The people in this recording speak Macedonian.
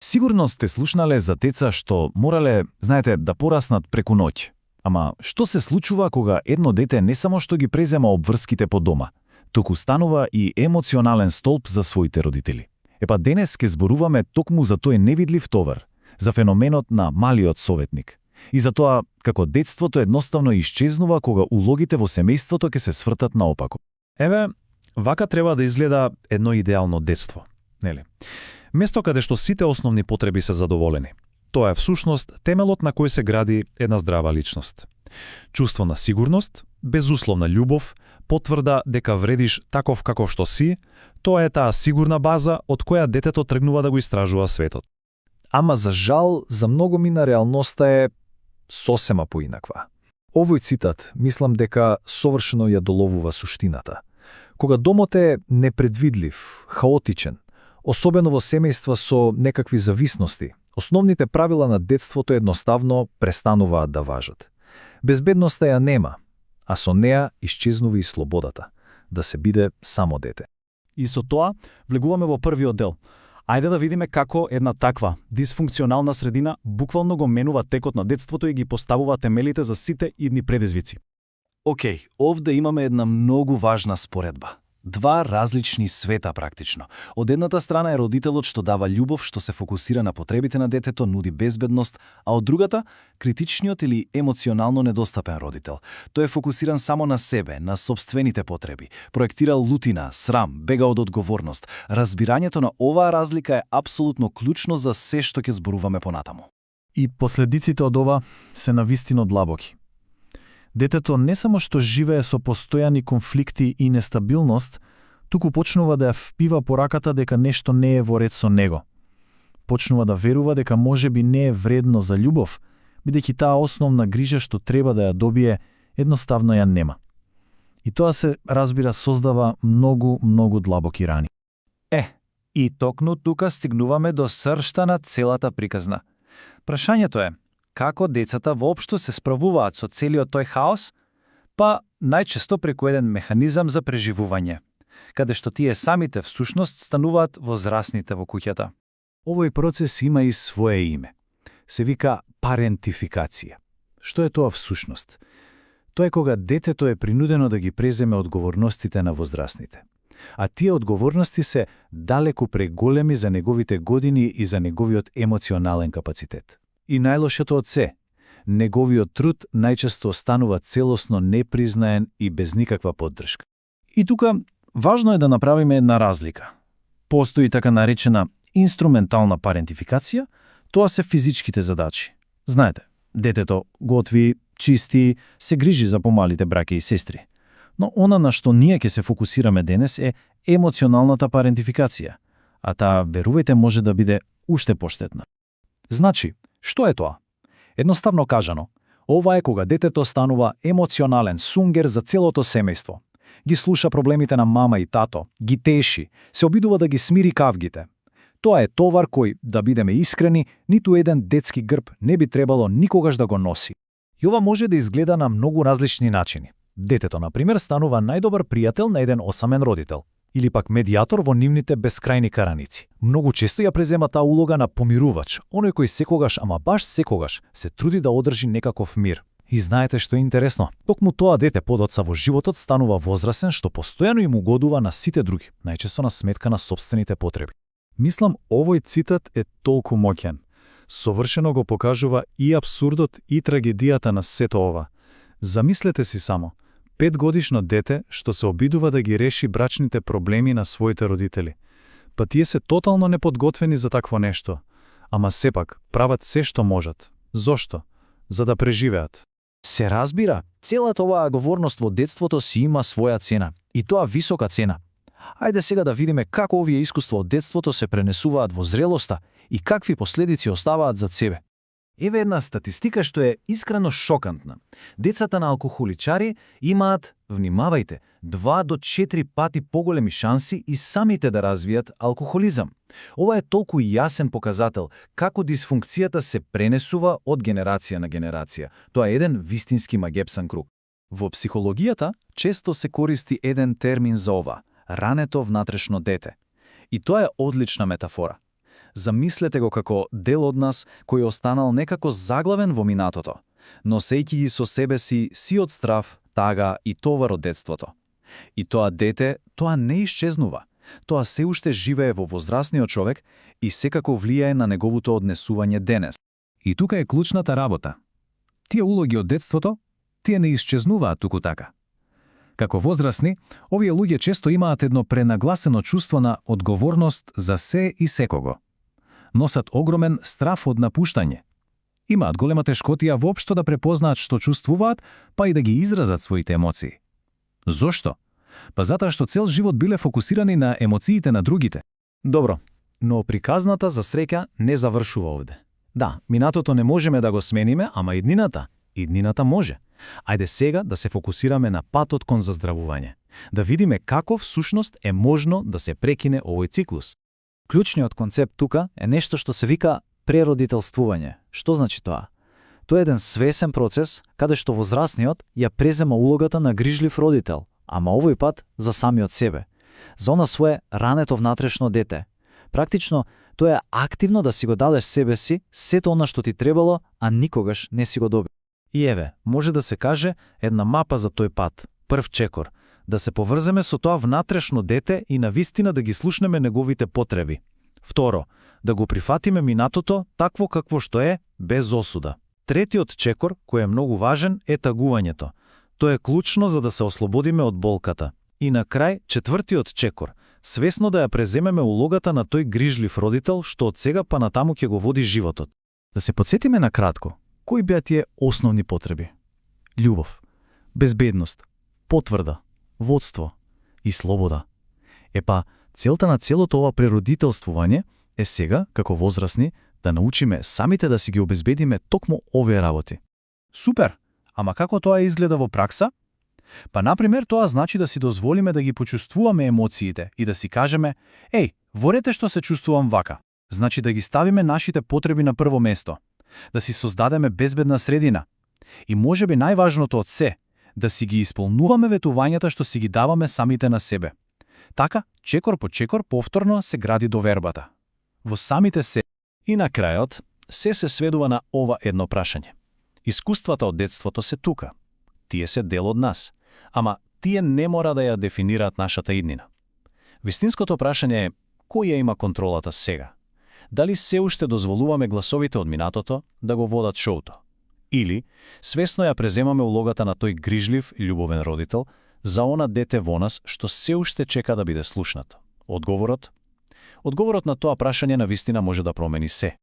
Сигурно сте слушнале за деца што морале, знаете, да пораснат преку ноќ. Ама што се случува кога едно дете не само што ги презема обврските по дома, туку станува и емоционален столб за своите родители? Епа денес ке зборуваме токму за тој невидлив товар, за феноменот на малиот советник. И за тоа како детството едноставно исчезнува кога улогите во семејството ќе се свртат наопако. Еве, вака треба да изгледа едно идеално детство, нели? Место каде што сите основни потреби се задоволени. Тоа е всушност темелот на кој се гради една здрава личност. Чувство на сигурност, безусловна љубов, потврда дека вредиш таков каков што си, тоа е таа сигурна база од која детето тргнува да го истражува светот. Ама за жал, за многумина реалноста е сосема поинаква. Овој цитат, мислам дека совршено ја доловува суштината. Кога домот е непредвидлив, хаотичен, особено во семејства со некакви зависности, основните правила на детството едноставно престануваат да важат. Безбедноста ја нема, а со неа исчезнува и слободата, да се биде само дете. И со тоа влегуваме во првиот дел. Ајде да видиме како една таква дисфункционална средина буквално го менува текот на детството и ги поставува темелите за сите идни предизвици. Океј, овде имаме една многу важна споредба. Два различни света практично. Од едната страна е родителот што дава љубов, што се фокусира на потребите на детето, нуди безбедност, а од другата критичниот или емоционално недостапен родител. Тој е фокусиран само на себе, на сопствените потреби, проектира лутина, срам, бега од одговорност. Разбирањето на оваа разлика е апсолутно клучно за се што ќе зборуваме понатаму. И последиците од ова се навистина длабоки. Детето не само што живее со постојани конфликти и нестабилност, туку почнува да ја впива пораката дека нешто не е во ред со него. Почнува да верува дека можеби не е вредно за љубов, бидејќи таа основна грижа што треба да ја добие, едноставно ја нема. И тоа се, разбира, создава многу длабоки рани. И токму тука стигнуваме до сршта на целата приказна. Прашањето е, како децата воопшто се справуваат со целиот тој хаос? Па најчесто преку еден механизам за преживување, каде што тие самите всушност стануваат возрасните во куќата. Овој процес има и свое име. Се вика парентификација. Што е тоа всушност? Тоа е кога детето е принудено да ги преземе одговорностите на возрастните. А тие одговорности се далеку преголеми за неговите години и за неговиот емоционален капацитет. И најлошото од се, неговиот труд најчесто останува целосно непризнаен и без никаква поддршка. И тука важно е да направиме една разлика. Постои така наречена инструментална парентификација, тоа се физичките задачи. Знаете, детето готви, чисти, се грижи за помалите браќа и сестри. Но она на што ние ќе се фокусираме денес е емоционалната парентификација, а таа, верувајте, може да биде уште поштетна. Значи, што е тоа? Едноставно кажано, ова е кога детето станува емоционален сунгер за целото семејство. Ги слуша проблемите на мама и тато, ги теши, се обидува да ги смири кавгите. Тоа е товар кој, да бидеме искрени, ниту еден детски грб не би требало никогаш да го носи. И ова може да изгледа на многу различни начини. Детето, например, станува најдобар пријател на еден осамен родител. Или пак медијатор во нивните бескрајни караници. Многу често ја презема таа улога на помирувач, оној кој секогаш, ама баш секогаш, се труди да одржи некаков мир. И знаете што е интересно? Токму тоа дете подоцна во животот станува возрасен што постојано им угодува на сите други, најчесто на сметка на сопствените потреби. Мислам, овој цитат е толку моќен. Совршено го покажува и абсурдот и трагедијата на сето ова. Замислете си само, 5-годишно дете што се обидува да ги реши брачните проблеми на своите родители. Па тие се тотално неподготвени за такво нешто, ама сепак прават се што можат. Зошто? За да преживеат. Се разбира, целата оваа говорност во детството си има своја цена, и тоа висока цена. Ајде сега да видиме како овие искуства од детството се пренесуваат во зрелоста и какви последици оставаат зад себе. Еве една статистика што е искрено шокантна. Децата на алкохоличари имаат, внимавајте, 2 до 4 пати поголеми шанси и самите да развијат алкохолизам. Ова е толку јасен показател како дисфункцијата се пренесува од генерација на генерација. Тоа е еден вистински магепсан круг. Во психологијата често се користи еден термин за ова – рането внатрешно дете. И тоа е одлична метафора. Замислете го како дел од нас кој останал некако заглавен во минатото, носејќи ги со себе си сиот страв, тага и товар од детството. И тоа дете, тоа не исчезнува. Тоа се уште живее во возрастниот човек и секако влијае на неговото однесување денес. И тука е клучната работа. Тие улоги од детството, тие не исчезнуваат туку така. Како возрастни, овие луѓе често имаат едно пренагласено чувство на одговорност за се и секого. Носат огромен страф од напуштање. Имаат голема тешкотија воопшто да препознаат што чувствуваат, па и да ги изразат своите емоции. Зошто? Па затоа што цел живот биле фокусирани на емоциите на другите. Добро, но приказната за среќа не завршува овде. Да, минатото не можеме да го смениме, ама иднината може. Ајде сега да се фокусираме на патот кон заздравување. Да видиме како всушност е можно да се прекине овој циклус. Клучниот концепт тука е нешто што се вика преродителствување. Што значи тоа? Тоа е еден свесен процес каде што возрастниот ја презема улогата на грижлив родител, ама овој пат за самиот себе, за она свое рането внатрешно дете. Практично, тоа е активно да си го дадеш себе си сето она што ти требало, а никогаш не си го доби. И еве, може да се каже една мапа за тој пат, прв чекор, да се поврземе со тоа внатрешно дете и навистина да ги слушнеме неговите потреби. Второ, да го прифатиме минатото такво какво што е, без осуда. Третиот чекор, кој е многу важен, е тагувањето. Тоа е клучно за да се ослободиме од болката. И на крај, четвртиот чекор, свесно да ја преземеме улогата на тој грижлив родител што од сега па натаму ќе го води животот. Да се подсетиме на кратко, кои беа тие основни потреби? Љубов, безбедност, потврда, водство и слобода. Епа, целта на целото ова преродителствување е сега, како возрастни, да научиме самите да си ги обезбедиме токму овие работи. Супер! Ама како тоа изгледа во пракса? Па, например, тоа значи да си дозволиме да ги почувствуваме емоциите и да си кажеме, еј, ворете што се чувствувам вака. Значи да ги ставиме нашите потреби на прво место. Да си создадеме безбедна средина. И можеби најважното од се, да си ги исполнуваме ветувањата што си ги даваме самите на себе. Така, чекор по чекор повторно се гради довербата. Во самите се. И на крајот, се сведува на ова едно прашање. Искуствата од детството се тука. Тие се дел од нас. Ама тие не мора да ја дефинираат нашата иднина. Вистинското прашање е, кој ја има контролата сега? Дали се уште дозволуваме гласовите од минатото да го водат шоуто? Или, свесно ја преземаме улогата на тој грижлив и љубовен родител за она дете во нас што се уште чека да биде слушнато? Одговорот на тоа прашање навистина може да промени се.